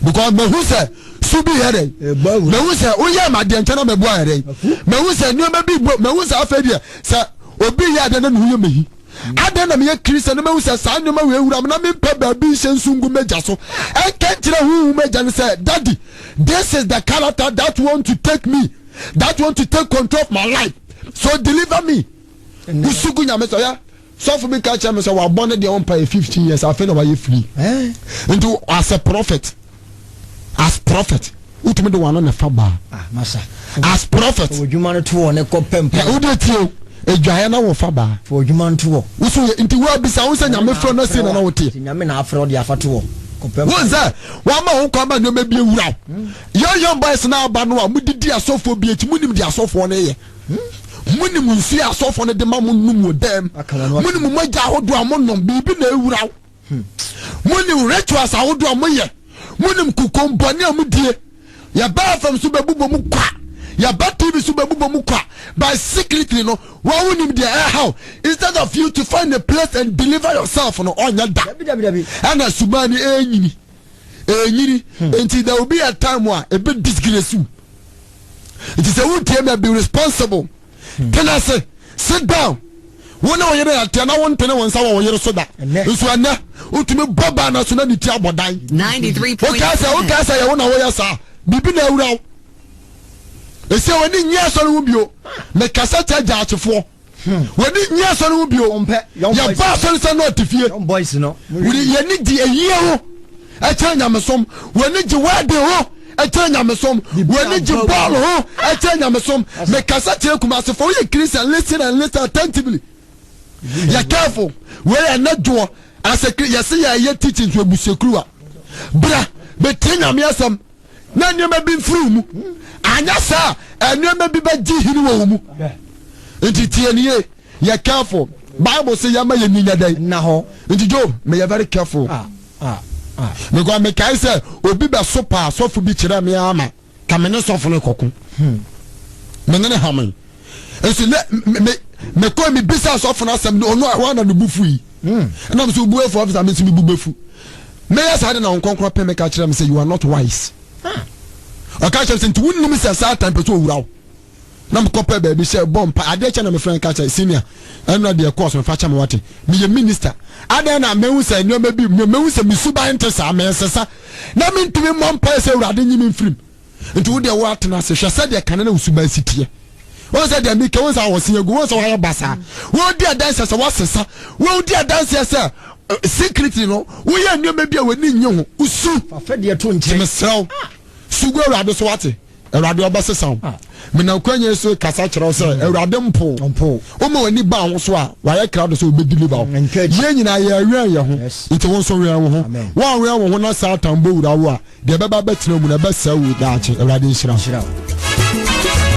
Because mahu sɛ su bi yɛ dɛn. Mahu sɛ woyɛ ma adeɛ nkyɛn na mɛbu ayɛ dɛn. Mahu sɛ nneɛma bi bɔ, mahu sɛ afei deɛ sɛ obi yɛ adeɛ na ne ho yɛ mahi. Adɛn na meyɛ Christian na mahu sɛ saa nneɛma wei awura me na mempɛ baabi nhyɛ nsu ngu m'agya so ɛnka nkyerɛ honhom agya no sɛ, Daddy, this is the character that want to take me, that want to take control of my life, so deliver me. Wosu gu Nyame so. Ɔyɛ sɔfo bi ka kyerɛ me sɛ wabɔ ne deɛ ɔmpa yɛ 15 years afei na wayɛ free. Nti as a prophet, as prophet wotumi de wano na fa baa ah, as prophet odwuma no to wɔ ne kɔ pɛm pɛm wode tie o adwaeɛ na wɔfa baa odwuma no to wɔ woso yɛ nti woabisa wo sɛ nyame frɛ no sei na na woteɛ nyame na afrɛ wode afa to wɔ wo sɛ wama wo kwan ma nneɛma bi awura wo hmm. young young boys na aba no a modidi asɔfoɔ bi akyi monim deɛ asɔfoɔ no yɛ hmm. monim nsuo asɔfoɔ no de ma mo nom wɔ dɛm monim mogya ahodoɔ a monom biribi na awura wo Monim rituals ahodoɔ a moyɛ. Monim kokom bɔne a modie. Yɛba FM so bɛbobɔ mu kwa. Yɛba TV so bɛbobɔ mu kwa. But secretly no, wɔn wonim deɛ ɛhaw. Instead of you to find a place and deliver yourself no, ɔnyɛ da. Ɛna suban no ɛnyini. Ɛnyini. Hmm. Nti there will be a time a ɛbɛ disgrace you. Nti sɛ wotie me be responsible. Tena ase, sit down. Wo ne wo yere ateɛ na wontene wo nsa wɔ wo yere so da. Nso ɛnɛ, wotumi bɔ baa no so na ne ti abɔ dan. Wokaa sɛ wokaa sɛ yɛ wo na woyɛ saa. Biribi na awura wo. Ɛsɛ w'ani nnye asɔre ho bio. Mekasa kyɛ gyaakyefoɔ. W'ani nnye asɔre ho bio. Yɛba asɔre sɛ na ɔte fie. Yɛni gye ayie ho. Ɛkyɛn nyamesom. W'ani gye wedding ho ɛkyɛn nyamesom. W'ani gye bɔɔl ho ɛkyɛn nyamesom. Mekasa kyerɛ Kumasefo, woyɛ Christian, listen and listen attentively. Yɛ careful. Wei ɛnɛ dwoɔ asɛ yɛse yɛyɛ teaching to abusuakuruwa. Bra bɛtie nyame asɛm na nneɛma bi mfiri wo mu. Anyɛ saa nneɛma bi bɛgye hini wɔ wo mu. Nti tie nie. Yɛ careful. Bible se yɛma yɛn ni nyɛ dɛn? Nna hɔ. Nti Joe, meyɛ very careful. Ah, ah, ah. Because mekae sɛ obi bɛso paa sɔfo bi kyerɛ me ama ka me ne sɔfo no kɔko. Hmm. Me ne ne hame. Nso ne me me mekɔ me bisa sɔfo no asɛm no ɔno ɛhɔ na ne bu fui. Hmm. Ɛna me so bu afu afisa me nso me bu befu. Meyɛ saa de na nkɔnkɔn pɛ me ka kyerɛ me sɛ you are not wise. Ah. Ɔka kyerɛ me sɛ nti wonnim sɛ Satan pɛ sɛ owura wo. na mekɔ pɛ baabi sɛ bɔ mpa adeɛ kyɛ na mefrɛ no ka kyɛ senior ɛnna deɛ kɔɔso mefa kyɛ me wate meyɛ minister adɛn na mehu sɛ nneɛma bi mehu sɛ me suban nte saa mesesa na mentumi mmɔ mpae sɛ awurade nyi me mfirim nti wo deɛ woatena ase hwɛ sɛdeɛ kane na wo suban si teɛ wɔn sɛ deɛ meka wɔn sɛ awɔse agu wɔn sɛ wɔayɛ basaa wɔdi adanseɛ sɛ wɔasesa wɔdi adanseɛ sɛ eh, secretly no woyɛ nneɛma bi a w'ani nnye ho wosu mesrɛ wo sugu awurade so wate Awurade ɔbɛsesa wo. Menam kwan yi so kasa kyerɛ wo sɛ Awurade mpo wo. Woma w'ani ba ho so a, wayɛ krado sɛ ɔbɛdeliver wo. Yɛn nyinaa yɛwɛn yɛn ho, nti wo nso wɛn wo ho. Woanwɛn wo ho na Satan bɔ wura wo a, deɛ ɛbɛba abɛtena mu no ɛbɛsɛe wo daakye. Awurade nhyira wo.